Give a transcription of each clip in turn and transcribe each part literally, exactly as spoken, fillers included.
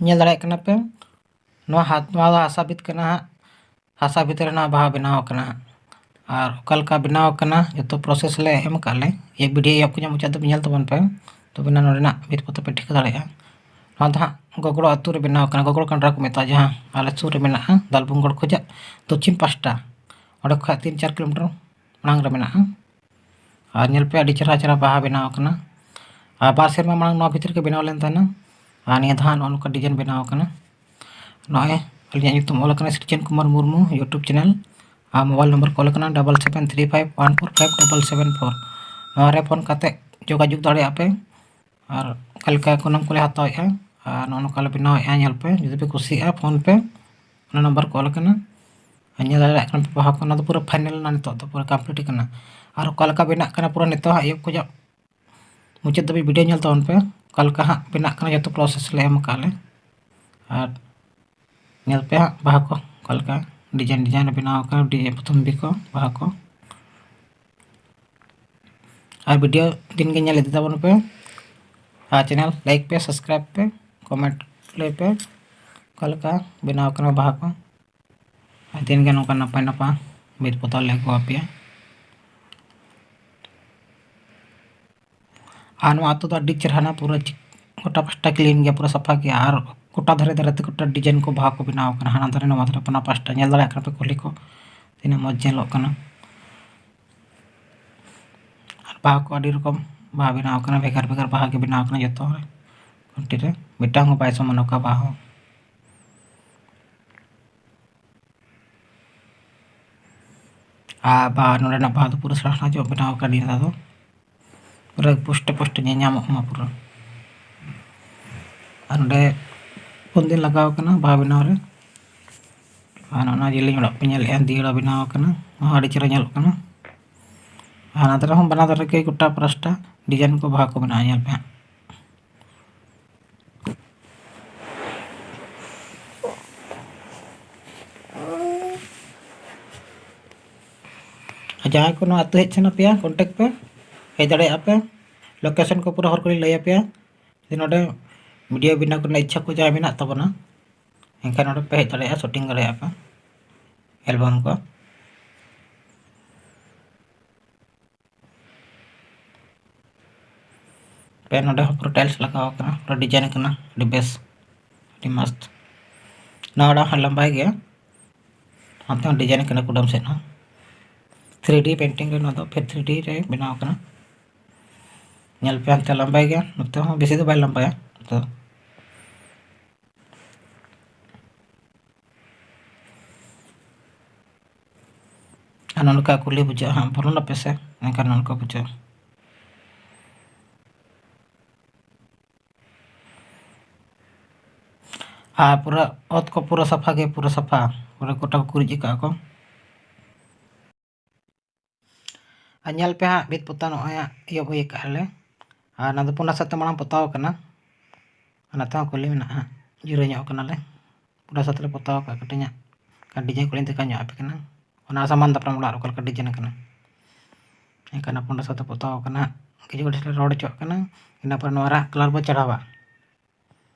ᱧᱮᱞ ᱫᱟᱲᱮᱭᱟᱜ ᱠᱟᱱᱟ ᱯᱮ, ᱱᱚᱣᱟ ᱦᱟ-, ᱱᱚᱣᱟ ᱫᱚ ᱦᱟᱥᱟ ᱵᱷᱤᱛ ᱠᱟᱱᱟ ᱦᱟᱸᱜ, ᱦᱟᱥᱟ ᱵᱷᱤᱛ ᱨᱮ ᱱᱚᱣᱟ ᱵᱟᱦᱟ ᱵᱮᱱᱟᱣ ᱠᱟᱱᱟ ᱦᱟᱸᱜ᱾ ᱟᱨ ᱚᱠᱟ ᱞᱮᱠᱟ ᱵᱮᱱᱟᱣ ᱠᱟᱱᱟ, ᱡᱚᱛᱚ process ᱞᱮ ᱮᱢ ᱟᱠᱟᱫ ᱞᱮ, ᱤᱭᱟᱹ video ᱮᱦᱚᱵ ᱠᱷᱚᱱᱟᱜ ᱢᱩᱪᱟᱹᱫ ᱫᱷᱟᱹᱵᱤᱡ ᱧᱮᱞ ᱛᱟᱵᱚᱱ ᱯᱮ, ᱛᱚᱵᱮ ᱱᱟ ᱱᱚᱰᱮᱱᱟᱜ ᱵᱷᱤᱛ ᱯᱚᱛᱟᱣ ᱯᱮ ᱴᱷᱤᱠᱟᱹ ᱫᱟᱲᱮᱭᱟᱜᱼᱟ᱾ ᱱᱚᱣᱟ ᱫᱚ ᱦᱟᱸᱜ ᱜᱚᱜᱚᱲᱚ ᱟᱹᱛᱩ ᱨᱮ ᱵᱮᱱᱟᱣ ᱠᱟᱱᱟ, ᱜᱚᱜᱚᱲᱚ ᱠᱟᱱᱰᱨᱟ ᱠᱚ ᱢᱮᱛᱟᱜᱼᱟ, ᱡᱟᱦᱟᱸ ᱟᱞᱮ ᱥᱩᱨ ᱨᱮ ᱢᱮᱱᱟᱜᱼᱟ, ᱫᱟᱞᱵᱩᱝᱜᱚᱲ ᱠᱷᱚᱱᱟᱜ ᱫᱚᱠᱠᱷᱤᱱ ᱯᱟᱥᱴᱟ, ᱚᱸᱰᱮ ᱠᱷᱚᱱ ᱛᱤᱱ ᱪᱟᱨ kilometer ᱢᱟᱲᱟᱝ ᱨᱮ ᱢᱮᱱᱟᱜᱼᱟ᱾ ᱟᱨ ᱧᱮᱞ ᱯᱮ, ᱟᱹᱰᱤ ᱪᱮᱦᱨᱟ ᱪᱮᱦᱨᱟ ᱵᱟᱦᱟ ᱵᱮᱱᱟᱣ ᱟᱠᱟᱱᱟ᱾ ᱟᱨ ᱵᱟᱨ ᱥᱮᱨᱢᱟ ᱢᱟᱲᱟᱝ ᱱᱚᱣᱟ ᱵᱷᱤᱛᱤᱨ ᱨᱮᱜᱮ ᱵᱮᱱᱟᱣ ᱞᱮᱱ ᱛᱟᱦᱮᱱᱟ᱾ ᱟᱨ ᱱᱤᱭᱟᱹ ᱫᱷᱟᱣ ᱱᱚᱜᱼᱚ ᱱᱚᱝᱠᱟ design ᱵᱮᱱᱟᱣ ᱟᱠᱟᱱᱟ᱾ ᱱᱚᱜᱼᱚᱭ ᱟᱹᱞᱤᱧᱟᱜ ᱧᱩᱛᱩᱢ ᱚᱞ ᱟᱠᱟᱱᱟ ᱥᱨᱤᱡᱚᱱ ᱠᱩᱢᱟᱨ ᱢᱩᱨᱢᱩ YouTube channel᱾ ᱟᱨ mobile number ᱠᱚ ᱚᱞ ᱟᱠᱟᱱᱟ double seven three five one four five double seven four᱾ ᱱᱚᱣᱟ ᱨᱮ phone ᱠᱟᱛᱮ ᱡᱳᱜᱟᱡᱳᱜᱽ ᱫᱟᱲᱮᱭᱟᱜᱼᱟ ᱯᱮ᱾ ᱟᱨ ᱚᱠᱟ ᱞᱮᱠᱟ ᱜᱚᱱᱚᱝ ᱠᱚᱞᱮ ᱦᱟᱛᱟᱣᱮᱫᱼᱟ ᱟᱨ ᱱᱚᱜᱼᱚ ᱱᱚᱝᱠᱟ ᱞᱮ ᱵᱮᱱᱟᱣᱮᱫᱼᱟ, ᱧᱮᱞ ᱯᱮ, ᱡᱩᱫᱤ ᱯᱮ ᱠᱩᱥᱤᱭᱟᱜᱼᱟ phone ᱯᱮ᱾ ᱚᱱᱟ number ᱠᱚ ᱚᱞ ᱟᱠᱟᱱᱟ᱾ ᱟᱨ ᱧᱮᱞ ᱫᱟᱲᱮᱭᱟᱜ ᱠᱟᱱᱟ ᱯᱮ ᱵᱟᱦᱟ ᱠᱚ, ᱚᱱᱟ ᱫᱚ ᱯᱩᱨᱟᱹ final ᱮᱱᱟ, ᱱᱤᱛᱚᱜ ᱫᱚ ᱯᱩᱨᱟᱹ complete ᱠᱟᱱᱟ᱾ ᱟᱨ ᱚᱠᱟ ᱞᱮᱠᱟ ᱵᱮᱱᱟᱜ ᱠᱟᱱᱟ ᱯᱩᱨᱟᱹ ᱱᱤᱛᱚᱜ ᱦᱟᱸᱜ ᱮᱦᱚᱵ ᱠᱷᱚᱱᱟᱜ ᱢᱩᱪᱟᱹᱫ ᱫᱷᱟᱹᱵᱤᱡ video ᱧᱮᱞ ᱛᱟᱵᱚᱱ ᱯᱮ, ᱚᱠᱟ ᱞᱮᱠᱟ ᱦᱟᱸᱜ ᱵᱮᱱᱟᱜ ᱠᱟᱱᱟ, ᱡᱚᱛᱚ process ᱞᱮ ᱮᱢ ᱟᱠᱟᱫ ᱞᱮ᱾ ᱟᱨ ᱧᱮᱞ ᱯᱮ ᱦᱟᱸᱜ ᱵᱟᱦᱟ ᱠᱚ ᱚᱠᱟ ᱞᱮᱠᱟ design design ᱵᱮᱱᱟᱣ ᱟᱠᱟᱱᱟ, design ᱯᱨᱚᱛᱷᱚᱢ ᱵᱤ ᱠᱚ ᱵᱟᱦᱟ ᱠᱚ᱾ ᱟᱨ video ᱫᱤᱱ ᱜᱮ ᱧᱮᱞ ᱤᱫᱤ ᱛᱟᱵᱚᱱ ᱯᱮ᱾ ᱟᱨ channel like ᱯᱮ, subscribe ᱯᱮ, comment ᱞᱟᱹᱭ ᱯᱮ ᱚᱠᱟ ᱞᱮᱠᱟ ᱵᱮᱱᱟᱣ ᱟᱠᱟᱱᱟ ᱵᱟᱦᱟ ᱠᱚ᱾ ᱟᱨ ᱫᱤᱱ ᱜᱮ ᱱᱚᱝᱠᱟ ᱱᱟᱯᱟᱭ ᱱᱟᱯᱟᱭ ᱵᱷᱤᱛ ᱯᱚᱛᱟᱣ ᱞᱮ ᱟᱹᱜᱩ ᱟᱯᱮᱭᱟ᱾ ᱟᱨ ᱱᱚᱣᱟ ᱟᱹᱛᱩ ᱫᱚ ᱟᱹᱰᱤ ᱪᱮᱦᱨᱟᱱᱟ, ᱯᱩᱨᱟᱹ ᱪᱤᱠ-, ᱜᱚᱴᱟ ᱯᱟᱥᱴᱟ clean ᱜᱮᱭᱟ, ᱯᱩᱨᱟᱹ ᱥᱟᱯᱷᱟ ᱜᱮᱭᱟ᱾ ᱟᱨ ᱜᱚᱴᱟ ᱫᱷᱟᱨᱮ ᱫᱷᱟᱨᱮ ᱛᱮ ᱜᱚᱴᱟ design ᱠᱚ ᱵᱟᱦᱟ ᱠᱚ ᱵᱮᱱᱟᱣ ᱟᱠᱟᱱᱟ, ᱦᱟᱱᱟ ᱫᱷᱟᱨᱮ ᱱᱚᱣᱟ ᱫᱷᱟᱨᱮ ᱵᱟᱱᱟᱨ ᱯᱟᱥᱴᱟ᱾ ᱧᱮᱞ ᱫᱟᱲᱮᱭᱟᱜ ᱠᱟᱱᱟ ᱯᱮ ᱠᱩᱞᱦᱤ ᱠᱚ ᱛᱤᱱᱟᱹᱜ ᱢᱚᱡᱽ ᱧᱮᱞᱚᱜ ᱠᱟᱱᱟ᱾ ᱟᱨ ᱵᱟᱦᱟ ᱠᱚ ᱟᱹᱰᱤ ᱨᱚᱠᱚᱢ ᱵᱟᱦᱟ ᱵᱮᱱᱟᱣ ᱟᱠᱟᱱᱟ, ᱵᱷᱮᱜᱟᱨ ᱵᱷᱮᱜᱟᱨ ᱵᱟᱦᱟ ᱜᱮ ᱵᱮᱱᱟᱣ ᱟᱠᱟᱱᱟ ᱡᱚᱛᱚ ᱨᱮ᱾ ᱠᱷᱩᱱᱴᱤ ᱨᱮ ᱢᱤᱫᱴᱟᱝ ᱦᱚᱸ ᱵᱟᱭ ᱥᱚᱢᱟᱱᱟ ᱚᱠᱟ ᱵᱟᱦᱟ ᱦᱚᱸ᱾ ᱟᱨ ᱵᱟᱦᱟ, ᱱᱚᱰᱮᱱᱟᱜ ᱵᱟᱦᱟ ᱫᱚ ᱯᱩᱨᱟᱹ ᱥᱮᱬᱟ ᱥᱮᱬᱟ ᱧᱚᱜ ᱵᱮᱱᱟᱣ ᱟᱠᱟᱱ ᱱᱤᱭᱟᱹ ᱫᱷᱟᱣ ᱫᱚ, ᱯᱩᱨᱟᱹ ᱯᱩᱥᱴᱟᱹ ᱯᱩᱥᱴᱟᱹ ᱧᱮᱞ ᱧᱟᱢᱚᱜ ᱢᱟ ᱯᱩᱨᱟᱹ᱾ ᱟᱨ ᱱᱚᱰᱮ ᱯᱩᱱ ᱫᱤᱱ ᱞᱟᱜᱟᱣ ᱟᱠᱟᱱᱟ ᱵᱟᱦᱟ ᱵᱮᱱᱟᱣ ᱨᱮ᱾ ᱟᱨ ᱚᱱᱟ ᱡᱮᱞᱮᱧ ᱚᱲᱟᱜ ᱯᱮ ᱧᱮᱞᱮᱫᱼᱟ, ᱫᱤᱭᱟᱹᱲᱟ ᱵᱮᱱᱟᱣ ᱟᱠᱟᱱᱟ, ᱱᱚᱣᱟ ᱦᱚᱸ ᱟᱹᱰᱤ ᱪᱮᱦᱨᱟ ᱧᱮᱞᱚᱜ ᱠᱟᱱᱟ᱾ ᱟᱨ ᱚᱱᱟ ᱫᱷᱟᱨᱮ ᱦᱚᱸ ᱵᱟᱱᱟᱨ ᱫᱷᱟᱨᱮ ᱜᱮ ᱜᱚᱴᱟ ᱯᱟᱥᱴᱟ design ᱠᱚ ᱵᱟᱦᱟ ᱠᱚ ᱢᱮᱱᱟᱜᱼᱟ, ᱧᱮᱞ ᱯᱮ ᱦᱟᱸᱜ᱾ ᱟᱨ ᱡᱟᱦᱟᱸᱭ ᱠᱚ ᱱᱚᱣᱟ ᱟᱹᱛᱩ ᱦᱮᱡ ᱥᱟᱱᱟ ᱯᱮᱭᱟ, contact ᱯᱮ, ᱦᱮᱡ ᱫᱟᱲᱮᱭᱟᱜᱼᱟ ᱯᱮ᱾ Location ᱠᱚ ᱯᱩᱨᱟᱹ ᱦᱚᱨ ᱠᱚᱞᱤᱧ ᱞᱟᱹᱭ ᱟᱯᱮᱭᱟ᱾ ᱡᱩᱫᱤ ᱱᱚᱰᱮ ᱵᱷᱤᱰᱤᱭᱳ ᱵᱮᱱᱟᱣ ᱠᱚᱨᱮᱱᱟᱜ ᱤᱪᱪᱷᱟ ᱠᱚ ᱡᱟᱦᱟᱸᱭ ᱢᱮᱱᱟᱜ ᱛᱟᱵᱚᱱᱟ, ᱮᱱᱠᱷᱟᱱ ᱱᱚᱰᱮ ᱯᱮ ᱦᱮᱡ ᱫᱟᱲᱮᱭᱟᱜᱼᱟ, ᱥᱩᱴᱤᱝ ᱫᱟᱲᱮᱭᱟᱜᱼᱟ ᱯᱮ ᱮᱞᱵᱟᱢ ᱠᱚ᱾ ᱯᱮ ᱱᱚᱰᱮ ᱦᱚᱸ ᱯᱩᱨᱟᱹ ᱴᱟᱭᱤᱞᱥ ᱞᱟᱜᱟᱣ ᱟᱠᱟᱱᱟ, ᱯᱩᱨᱟᱹ ᱰᱤᱡᱟᱭᱤᱱ ᱠᱟᱱᱟ, ᱟᱹᱰᱤ ᱵᱮᱥ, ᱟᱹᱰᱤ ᱢᱚᱥᱛ᱾ ᱱᱚᱣᱟ ᱚᱲᱟᱜ ᱦᱚᱸ ᱞᱟᱢᱵᱟᱭ ᱜᱮᱭᱟ, ᱦᱟᱱᱛᱮ ᱦᱚᱸ ᱰᱤᱡᱟᱭᱤᱱ ᱠᱟᱱᱟ ᱠᱩᱰᱟᱹᱢ ᱥᱮᱫ ᱦᱚᱸ᱾ ᱛᱷᱨᱤ ᱰᱤ ᱯᱮᱱᱴᱤᱝ ᱨᱮ ᱱᱚᱣᱟ ᱫᱚ ᱯᱷᱤᱨ ᱛᱷᱨᱤ ᱰᱤ ᱨᱮ ᱵᱮᱱᱟᱣ ᱠᱟᱱᱟ᱾ ᱧᱮᱞ ᱯᱮ ᱦᱟᱱᱛᱮ ᱞᱟᱢᱵᱟᱭ ᱜᱮᱭᱟ, ᱱᱚᱛᱮ ᱦᱚᱸ ᱵᱮᱥᱤ ᱫᱚ ᱵᱟᱭ ᱞᱟᱢᱵᱟᱭᱟ ᱱᱚᱛᱮ ᱫᱚ᱾ ᱟᱨ ᱱᱚᱝᱠᱟ ᱠᱩᱞᱦᱤ ᱵᱩᱡᱷᱟᱹᱜᱼᱟ ᱦᱟᱸᱜ, ᱵᱚᱞᱚᱱ ᱟᱯᱮ ᱥᱮ, ᱮᱱᱠᱷᱟᱱ ᱱᱚᱝᱠᱟ ᱵᱩᱡᱷᱟᱹᱜᱼᱟ᱾ ᱟᱨ ᱯᱩᱨᱟᱹ ᱚᱛ ᱠᱚ ᱯᱩᱨᱟᱹ ᱥᱟᱯᱷᱟ ᱜᱮ, ᱯᱩᱨᱟᱹ ᱥᱟᱯᱷᱟ, ᱯᱩᱨᱟᱹ ᱜᱚᱴᱟ ᱠᱚ ᱜᱩᱨᱤᱡ ᱟᱠᱟᱫᱼᱟ ᱠᱚ᱾ ᱟᱨ ᱧᱮᱞ ᱯᱮ ᱦᱟᱸᱜ, ᱵᱷᱤᱛ ᱯᱚᱛᱟᱣ ᱱᱚᱜᱼᱚᱭ ᱦᱟᱸᱜ ᱮᱦᱚᱵ ᱦᱩᱭ ᱟᱠᱟᱫᱼᱟ ᱞᱮ᱾ ᱟᱨ ᱚᱱᱟ ᱫᱚ ᱯᱩᱱᱰᱟ ᱥᱟᱛᱮ ᱢᱟᱲᱟᱝ ᱯᱚᱛᱟᱣ ᱟᱠᱟᱱᱟ, ᱚᱱᱟ ᱛᱮᱦᱚᱸ ᱠᱩᱞᱦᱤ ᱢᱮᱱᱟᱜᱼᱟ, ᱡᱤᱨᱟᱹ ᱧᱚᱜ ᱠᱟᱱᱟᱞᱮ᱾ ᱯᱩᱱᱰᱟ ᱥᱟᱛᱮ ᱞᱮ ᱯᱚᱛᱟᱣ ᱟᱠᱟᱫᱼᱟ ᱠᱟᱹᱴᱤᱡ ᱧᱚᱜ, ᱠᱟᱹᱴᱤᱡ ᱰᱤᱡᱟᱭᱤᱱ ᱠᱚᱞᱤᱧ ᱫᱮᱠᱷᱟᱣ ᱧᱚᱜ ᱟᱯᱮ ᱠᱟᱱᱟ, ᱚᱱᱟ ᱥᱟᱢᱟᱱ ᱫᱟᱯᱨᱟᱢ ᱚᱲᱟᱜ ᱨᱮ ᱚᱠᱟ ᱞᱮᱠᱟ ᱰᱤᱡᱟᱭᱤᱱ ᱠᱟᱱᱟ᱾ ᱮᱱᱠᱷᱟᱱ ᱯᱩᱱᱰᱟ ᱥᱟᱛᱮ ᱯᱚᱛᱟᱣ ᱟᱠᱟᱱᱟ, ᱠᱤᱪᱷᱩ ᱜᱷᱟᱹᱲᱤᱡ ᱞᱮ ᱨᱚᱦᱚᱲ ᱦᱚᱪᱚᱣᱟᱜ ᱠᱟᱱᱟ᱾ ᱤᱱᱟᱹ ᱯᱚᱨᱮ ᱱᱚᱣᱟ ᱨᱮ ᱦᱟᱸᱜ ᱠᱟᱞᱟᱨ ᱵᱚ ᱪᱟᱲᱦᱟᱣᱟ,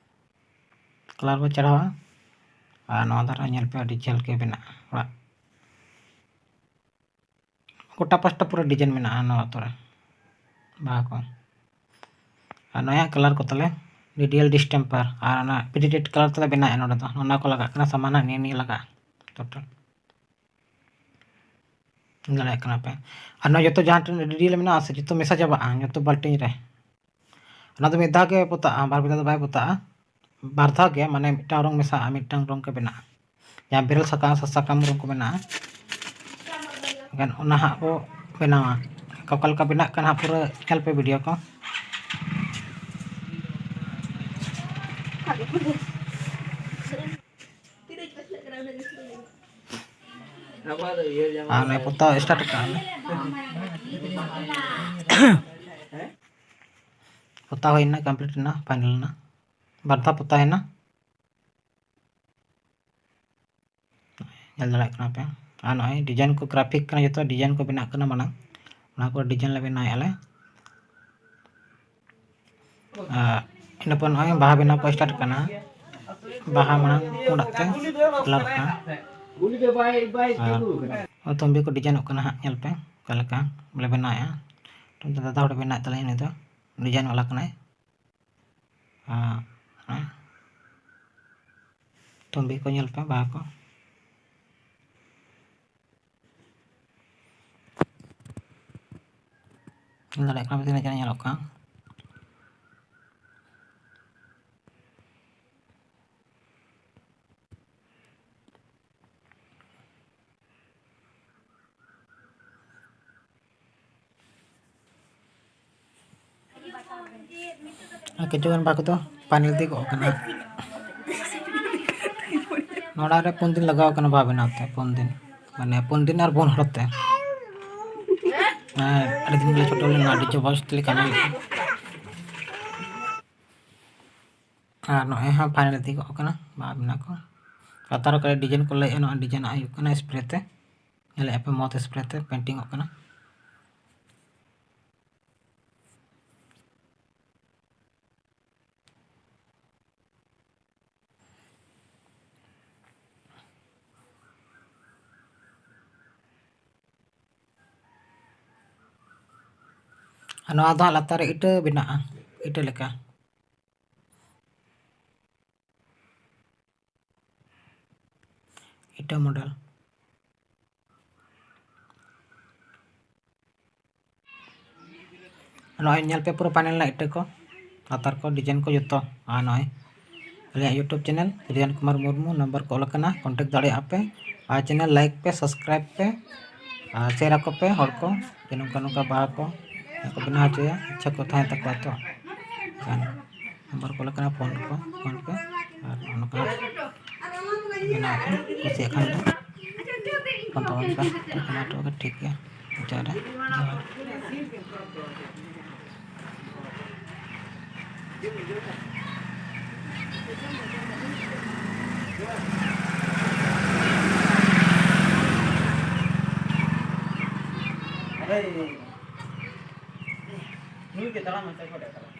ᱠᱟᱞᱟᱨ ᱵᱚ ᱪᱟᱲᱦᱟᱣᱟ᱾ ᱟᱨ ᱱᱚᱣᱟ ᱫᱷᱟᱨᱮ ᱧᱮᱞ ᱯᱮ, ᱟᱹᱰᱤ ᱡᱷᱟᱹᱞ ᱜᱮ ᱢᱮᱱᱟᱜᱼᱟ ᱚᱲᱟᱜ᱾ ᱜᱚᱴᱟ ᱯᱟᱥᱴᱟ ᱯᱩᱨᱟᱹ ᱰᱤᱡᱟᱭᱤᱱ ᱢᱮᱱᱟᱜᱼᱟ ᱱᱚᱣᱟ ᱟᱛᱳ ᱨᱮ, ᱵᱟᱦᱟ ᱠᱚ᱾ ᱟᱨ ᱱᱚᱣᱟ ᱠᱟᱞᱟᱨ ᱠᱚ ᱛᱟᱞᱮ ᱰᱤᱰᱤᱭᱮᱞ ᱰᱤᱥᱴᱮᱢᱯᱟᱨ, ᱟᱨ ᱚᱱᱟ ᱯᱤᱰᱤᱰᱮᱴ ᱠᱟᱞᱟᱨ ᱛᱮᱞᱮ ᱵᱮᱱᱟᱣᱮᱫᱼᱟ ᱱᱚᱰᱮ ᱫᱚ᱾ ᱚᱱᱟ ᱠᱚ ᱞᱟᱜᱟᱜ ᱠᱟᱱᱟ ᱥᱟᱢᱟᱱ ᱦᱟᱸᱜ, ᱱᱤᱭᱟᱹ ᱱᱤᱭᱟᱹ ᱞᱟᱜᱟᱜᱼᱟ ᱴᱳᱴᱟᱞ᱾ ᱫᱟᱲᱮᱭᱟᱜ ᱠᱟᱱᱟ ᱯᱮ᱾ ᱟᱨ ᱱᱚᱣᱟ ᱡᱚᱛᱚ ᱡᱟᱦᱟᱸ ᱛᱤᱱᱟᱹᱜ ᱰᱤᱰᱤᱭᱮᱞ ᱢᱮᱱᱟᱜᱼᱟ ᱥᱮ, ᱡᱚᱛᱚ ᱢᱮᱥᱟ ᱪᱟᱵᱟᱜᱼᱟ, ᱡᱚᱛᱚ ᱵᱟᱹᱞᱴᱤᱱ ᱨᱮ᱾ ᱚᱱᱟ ᱫᱚ ᱢᱤᱫ ᱫᱷᱟᱣ ᱜᱮ ᱯᱚᱛᱟᱜᱼᱟ, ᱵᱟᱨ ᱯᱮ ᱫᱷᱟᱣ ᱫᱚ ᱵᱟᱭ ᱯᱚᱛᱟᱜᱼᱟ᱾ ᱵᱟᱨ ᱫᱷᱟᱣ ᱜᱮ, ᱢᱟᱱᱮ ᱢᱤᱫᱴᱟᱝ ᱨᱚᱝ ᱢᱮᱥᱟᱜᱼᱟ, ᱢᱤᱫᱴᱟᱝ ᱨᱚᱝ ᱜᱮ ᱵᱮᱱᱟᱜᱼᱟ᱾ ᱡᱟᱦᱟᱸ ᱵᱮᱨᱮᱞ ᱥᱟᱠᱟᱢ, ᱥᱟ-, ᱥᱟᱠᱟᱢ ᱨᱚᱝ ᱠᱚ ᱢᱮᱱᱟᱜᱼᱟ, ᱮᱱᱠᱷᱟᱱ ᱚᱱᱟ ᱦᱟᱸᱜ ᱵᱚ ᱵᱮᱱᱟᱣᱟ᱾ ᱚᱠᱟ ᱞᱮᱠᱟ ᱵᱮᱱᱟᱜ ᱠᱟᱱᱟ ᱦᱟᱸᱜ, ᱯᱩᱨᱟᱹ ᱧᱮᱞ ᱯᱮ ᱵᱷᱤᱰᱤᱭᱳ ᱠᱚ᱾ ᱟᱨ ᱚᱱᱟ ᱯᱚᱛᱟᱣ ᱥᱴᱟᱨᱴ ᱠᱟᱜᱼᱟ ᱞᱮ᱾ ᱯᱚᱛᱟᱣ ᱦᱩᱭᱱᱟ, ᱠᱚᱢᱯᱞᱤᱴ ᱮᱱᱟ, ᱯᱷᱟᱭᱱᱟᱞ ᱮᱱᱟ, ᱵᱟᱨ ᱫᱷᱟᱣ ᱯᱚᱛᱟᱣ ᱮᱱᱟ᱾ ᱧᱮᱞ ᱫᱟᱲᱮᱭᱟᱜ ᱠᱟᱱᱟ ᱯᱮ᱾ ᱟᱨ ᱱᱚᱜᱼᱚᱭ ᱰᱤᱡᱟᱭᱤᱱ ᱠᱚ, ᱜᱨᱟᱯᱷᱤᱠ ᱠᱟᱱᱟ, ᱡᱚᱛᱚ ᱰᱤᱡᱟᱭᱤᱱ ᱠᱚ ᱵᱮᱱᱟᱜ ᱠᱟᱱᱟ ᱢᱟᱲᱟᱝ, ᱚᱱᱟ ᱠᱚ ᱰᱤᱡᱟᱭᱤᱱ ᱞᱮ ᱵᱮᱱᱟᱣᱮᱫᱼᱟ ᱞᱮ᱾ ᱟᱨ ᱤᱱᱟᱹ ᱯᱚᱨ ᱱᱚᱜᱼᱚᱭ ᱵᱟᱦᱟ ᱵᱮᱱᱟᱣ ᱠᱚ start ᱠᱟᱱᱟ᱾ ᱵᱟᱦᱟ ᱢᱟᱲᱟᱝ ᱯᱩᱸᱰᱟᱜ ᱛᱮ colour ᱠᱟᱱᱟ᱾ ᱟᱨ ᱛᱩᱢᱵᱤ ᱠᱚ ᱰᱤᱡᱟᱭᱤᱱᱚᱜ ᱠᱟᱱᱟ ᱦᱟᱸᱜ, ᱧᱮᱞ ᱯᱮ ᱚᱠᱟ ᱞᱮᱠᱟ ᱵᱚᱞᱮ ᱵᱮᱱᱟᱣᱮᱫᱼᱟ᱾ ᱫᱟᱫᱟ ᱦᱚᱲ ᱵᱮᱱᱟᱣᱮᱫ ᱛᱟᱞᱮᱭᱟ, ᱩᱱᱤ ᱫᱚ ᱰᱤᱡᱟᱭᱤᱱ ᱵᱟᱞᱟ ᱠᱟᱱᱟᱭ᱾ ᱟᱨ ᱛᱩᱢᱵᱤ ᱠᱚ ᱧᱮᱞ ᱯᱮ, ᱵᱟᱦᱟ ᱠᱚ᱾ ᱧᱮᱞ ᱫᱟᱲᱮᱭᱟᱜ ᱠᱟᱱᱟ ᱯᱮ ᱛᱤᱱᱟᱹᱜ ᱪᱮᱦᱨᱟ ᱧᱮᱞᱚᱜ ᱠᱟᱱᱟ᱾ ᱟᱨ ᱠᱤᱪᱷᱩ ᱜᱟᱱ ᱵᱟᱦᱟ ᱠᱚᱫᱚ final ᱛᱤᱭᱳᱜᱚᱜ ᱠᱟᱱᱟ᱾ ᱱᱚᱣᱟ ᱚᱲᱟᱜ ᱨᱮ ᱯᱩᱱ ᱫᱤᱱ ᱞᱟᱜᱟᱣ ᱠᱟᱱᱟ ᱵᱟᱦᱟ ᱵᱮᱱᱟᱣ ᱛᱮ, ᱯᱩᱱ ᱫᱤᱱ, ᱢᱟᱱᱮ ᱯᱩᱱ ᱫᱤᱱ ᱟᱨ ᱯᱩᱱ ᱦᱚᱲ ᱛᱮ᱾ ᱦᱮᱸ, ᱟᱹᱰᱤ ᱫᱤᱱ ᱜᱮᱞᱮ ᱪᱷᱩᱴᱟᱹᱣ ᱞᱮᱱᱟ, ᱟᱹᱰᱤ ᱡᱚᱵᱚᱨᱫᱚᱥᱛᱤ ᱞᱮ ᱠᱟᱹᱢᱤ ᱞᱮᱫᱟ᱾ ᱟᱨ ᱱᱚᱜᱼᱚᱭ ᱦᱟᱸᱜ final ᱤᱫᱤ ᱠᱚᱜ ᱠᱟᱱᱟ ᱵᱟᱦᱟ ᱵᱮᱱᱟᱣ ᱠᱚ᱾ ᱞᱟᱛᱟᱨ ᱨᱮ ᱰᱤᱡᱟᱭᱤᱱ ᱠᱚ ᱞᱟᱹᱭᱮᱫᱼᱟ, ᱱᱚᱣᱟ ᱰᱤᱡᱟᱭᱤᱱ ᱦᱩᱭᱩᱜ ᱠᱟᱱᱟ spray ᱛᱮ, ᱧᱮᱞᱮᱫᱼᱟ ᱯᱮ ᱢᱚᱡᱽ spray ᱛᱮ painting ᱚᱜ ᱠᱟᱱᱟ᱾ ᱟᱨ ᱱᱚᱣᱟ ᱫᱚ ᱦᱟᱸᱜ ᱞᱟᱛᱟᱨ ᱨᱮ ᱤᱴᱟᱹ ᱵᱮᱱᱟᱜᱼᱟ, ᱤᱴᱟᱹ ᱞᱮᱠᱟ᱾ ᱤᱴᱟᱹ model᱾ ᱱᱚᱜᱼᱚᱭ ᱧᱮᱞ ᱯᱮ ᱯᱩᱨᱟᱹ final ᱨᱮᱱᱟᱜ ᱤᱴᱟᱹ ᱠᱚ, ᱞᱟᱛᱟᱨ ᱠᱚ, design ᱠᱚ ᱡᱚᱛᱚ᱾ ᱟᱨ ᱱᱚᱜᱼᱚᱭ ᱟᱞᱮᱭᱟᱜ YouTube channel ᱨᱤᱭᱟᱱ Kumar Murmu number ᱠᱚ ᱚᱞ ᱟᱠᱟᱱᱟ, contact ᱫᱟᱲᱮᱭᱟᱜᱼᱟ ᱯᱮ᱾ ᱟᱨ channel like ᱯᱮ, subscribe ᱯᱮ, ᱟᱨ share ᱟᱠᱚ ᱯᱮ ᱦᱚᱲ ᱠᱚ, ᱡᱮ ᱱᱚᱝᱠᱟ ᱱᱚᱝᱠᱟ ᱵᱟᱦᱟ ᱠᱚ ᱠᱚ ᱵᱮᱱᱟᱣ ᱦᱚᱪᱚᱭᱟ, ᱤᱪᱪᱷᱟᱹ ᱠᱚ ᱛᱟᱦᱮᱸ ᱛᱟᱠᱚᱣᱟ ᱛᱚ᱾ ᱮᱱᱠᱷᱟᱱ number ᱠᱚ ᱚᱞ ᱟᱠᱟᱱᱟ, phone ᱠᱚ, phone ᱯᱮ᱾ ᱟᱨ ᱱᱚᱝᱠᱟ ᱵᱮᱱᱟᱣ ᱯᱮ, ᱠᱩᱥᱤᱭᱟᱜ ᱠᱷᱟᱱ ᱫᱚ ᱯᱷᱳᱱ ᱛᱟᱵᱚᱱ ᱯᱮ, ᱴᱷᱤᱠ ᱜᱮᱭᱟ᱾ ᱢᱩᱪᱟᱹᱫ ᱨᱮ ᱡᱚᱦᱟᱨ᱾ ᱱᱩᱭ ᱜᱮ ᱛᱟᱲᱟᱢ ᱢᱮᱥᱮ, ᱚᱠᱚᱭ ᱴᱟᱜ ᱛᱟᱲᱟᱢ?